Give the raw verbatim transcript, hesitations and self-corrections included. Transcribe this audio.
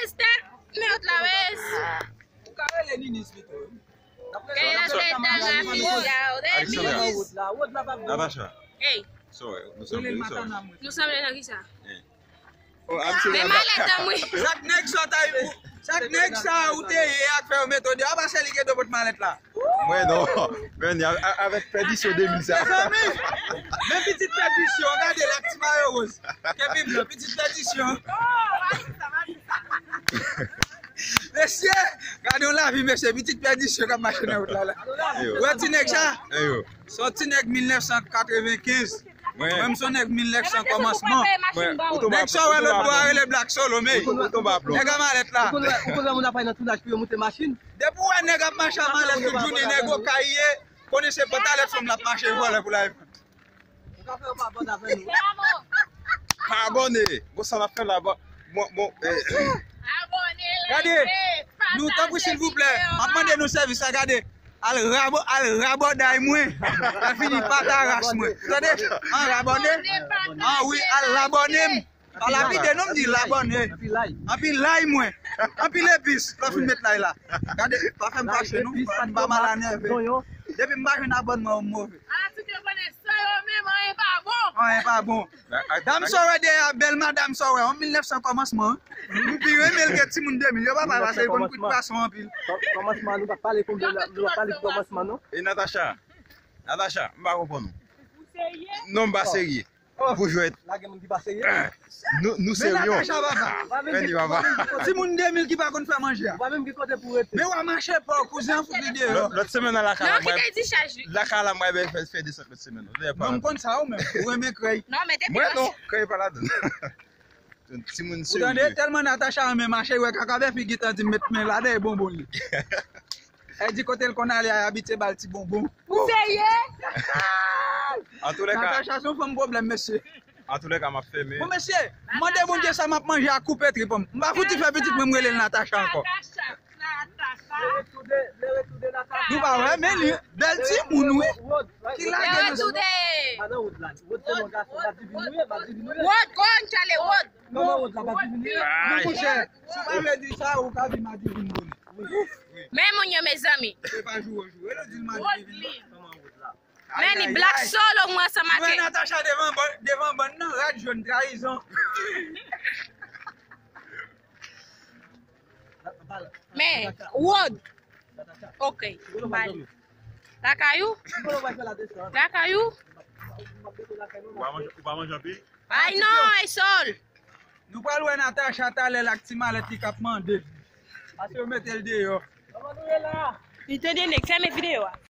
Esther, men ot la, wes. Ou ka rele Ninis pito. Kaya teta rafisya, ou te Alexandra. Ninis. Natacha. Hey. Sorry, nou sanble, nou sanble. Nou sanble nan kisa? Hey. Oh, I'm sorry. Men malèt an mwen. Sak nèg sa ta, sak nèg sa ou te ye ak fè yo mete w deyò, pa se li ki te pot malèt la. Mwen non. Men a- a- avèk pèdisyon de mil sa. Mezanmi, men pitit pèdisyon, gade l ak ti mayo woz. Ke pi blan, pitit pèdisyon. Mesye, gade yon lavi, mesye, pitit pèdisyon k ap mache nan wout la la. Yo. Wè ti nèg sa? Yo. Se yon ti nèg mil nèf san katrevenkenz. Mwen. Mwen, m se yon nèg mil nèf san kòmansman. Mwen, ou tonbe a plon. Nèg sa w wè lòt bò a rele Black Solo, men. Ou tonbe a plon. Nèg a malèt la. Ou konn wè, ou konn wè moun ap pale nan tounaj pou yo moute machin. Depi w wè nèg ap mache a malèt tout jounen, nèg okay ye, konnen se pantalèt fanm l ap mache vòlè pou l al vann. Ou ka fè yo pa abòne avè nou. Pa abòne. Bon, sa n ap fè la, bon, bon, bon, eh. Gade, nou, tanpri, silvouplè, m ap mande nou sèvis la, gade. Al rabo-, al rabòday mwen. Al fini pataras mwen. Ou tande? An rabòne? An wi, al labòne m. Pa lapide non, m di labòne. Anpil lay. Anpil lay mwen. Anpil epis. Lè w fin met lay la. Gade, pa fè m fache non. M pa mal anève. Depi m pa jwenn abònman, m move. Ala ti te konnen sa yo menm, anyen pa bon. Anyen pa bon. Dam sa w wè dèyè a, bèl madanm sa w wè, an mil nèf san kòmansman. M pi renmen l ke timoun de mil yo, papa, paske yo konn kwit pwason anpil. Kò-, kòmansman, nou pa pale konbyen, nou pa pale kòmansman, non. E Natacha? Natacha, m pa konprann ou. Non, m pa serye. Pou jwèt. Lage moun ki pa serye. Nou, nou serye. Men Natacha, papa. Fè li, papa. Timoun de mil ki pa konn fè manje a. Ou pa menm gen kote pou rete. Men w a mache pa w, kouzen an fout li deyò. Lòt, lòt semèn nan lakay la, mwen, lakay la, mwen, fè, fè desant lòt semèn. Ou pa. Non, m konn sa, ou menm. Ou renmen krèy. Non, mete pi. Mwen non, krèy pa ladan. Timoun serye. Ou tande, tèlman Natacha renmen mache, wè kaka bè figi tan di m met men ladan e bonbon li. Èl di kote l konn ale a, abitye ba l ti bonbon. Ou serye? Antoulèka. Natacha se yon fanm pwoblèm, mesye. Antoulèka, m ap fèmen. Bon, mesye, m mande Bondye sa m ap manje a koupe trip an m. M pa fouti fè pitit mwen, m rele l Natacha ankò. Natacha, Natacha. Nou pa wè, men li bèl timoun, wi. Ki lage nan sa. Pa nan wòd la. Wòd se yon gason, pa divin nou ye, pa divin nou ye. Wòd, kò an chale, wòd. Kòman wòd la pa divin nou ye? Ay. Mon chè, si w pa vle di sa, ou ka di m a divin bon. Men moun yo, mezanmi. Se pa jou an jou. E nou di l m a divin. Men ni Black Solo mwen ansanm ak. Mwen Natacha devan ban-, devan bann nan, rad jòn, trayizon. Men, Wod. Ok, m ale. Lakay ou? Lakay ou? Ou pa manje, ou pa manje anpil? Ay non, e sol. Nou pral wè Natacha talè l ak ti malèt li k ap mande. Paske yo mete l deyò. Li tande nèg, fèmen videyo a.